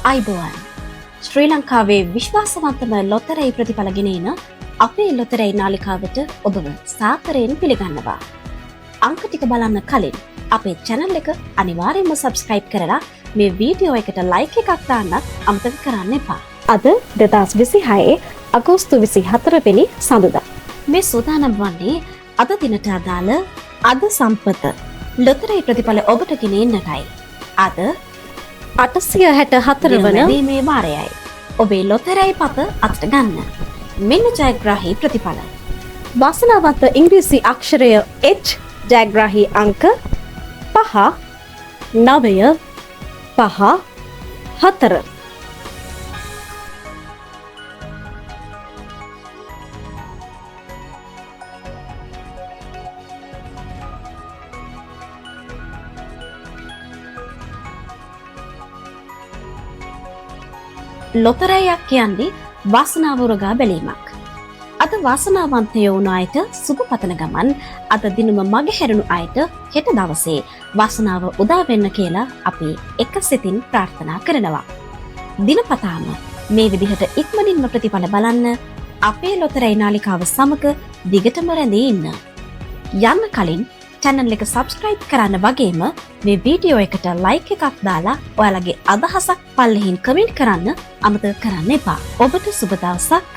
ආයුබෝවන්. ශ්‍රී ලංකාවේ විශ්වාසවන්තම ලොතරැයි ප්‍රතිඵල ගෙන එන අපේ ලොතරැයි නාලිකාවට ඔබව සාදරයෙන් පිළිගන්නවා. අංක ටික බලන්න කලින් අපේ චැනල් එක අනිවාර්යයෙන්ම සබ්ස්ක්‍රයිබ් කරලා මේ වීඩියෝ එකට ලයික් එකක් දාන්නත් අමතක කරන්න එපා. අද 2026 අගෝස්තු 24 වෙනි සඳුදා. මේ සූදානම් වන්නේ අද දිනට අදාළ අද සම්පත ලොතරැයි ප්‍රතිඵල ඔබට ගෙන එන්නටයි. අද 864 වන මේ වාරයයි. ඔබේ ලොතරැයි පත අතට ගන්න. මෙන්න ජයග්‍රාහී ප්‍රතිඵල. වාසනාවන්ත ඉංග්‍රීසි අක්ෂරය H ජයග්‍රාහී අංක 5 9 5 4. ලොතරැයියක් කියන්නේ වාසනාව උරගා බැලීමක්. අද වාසනාවන්තයෝ වුණ අයට සුබ පතන ගමන් අද දිනුම මගහැරුණු අයට හෙට දවසේ වාසනාව උදා වෙන්න කියලා අපි එක සිතින් ප්‍රාර්ථනා කරනවා. දිනපතාම මේ විදිහට ඉක්මනින්ම ප්‍රතිඵල බලන්න අපේ ලොතරැයි නාලිකාව සමග දිගටම රැඳී ඉන්න. යන්න කලින් චැනල් එක සබස්ක්‍රයිබ් කරන්න වගේම මේ වීඩියෝ එකට ලයික් එකක් දාලා ඔයාලගේ අදහසක් පල්ලෙහින් කමෙන්ට් කරන්න අමතක කරන්න එපා. ඔබට සුබ දවසක්.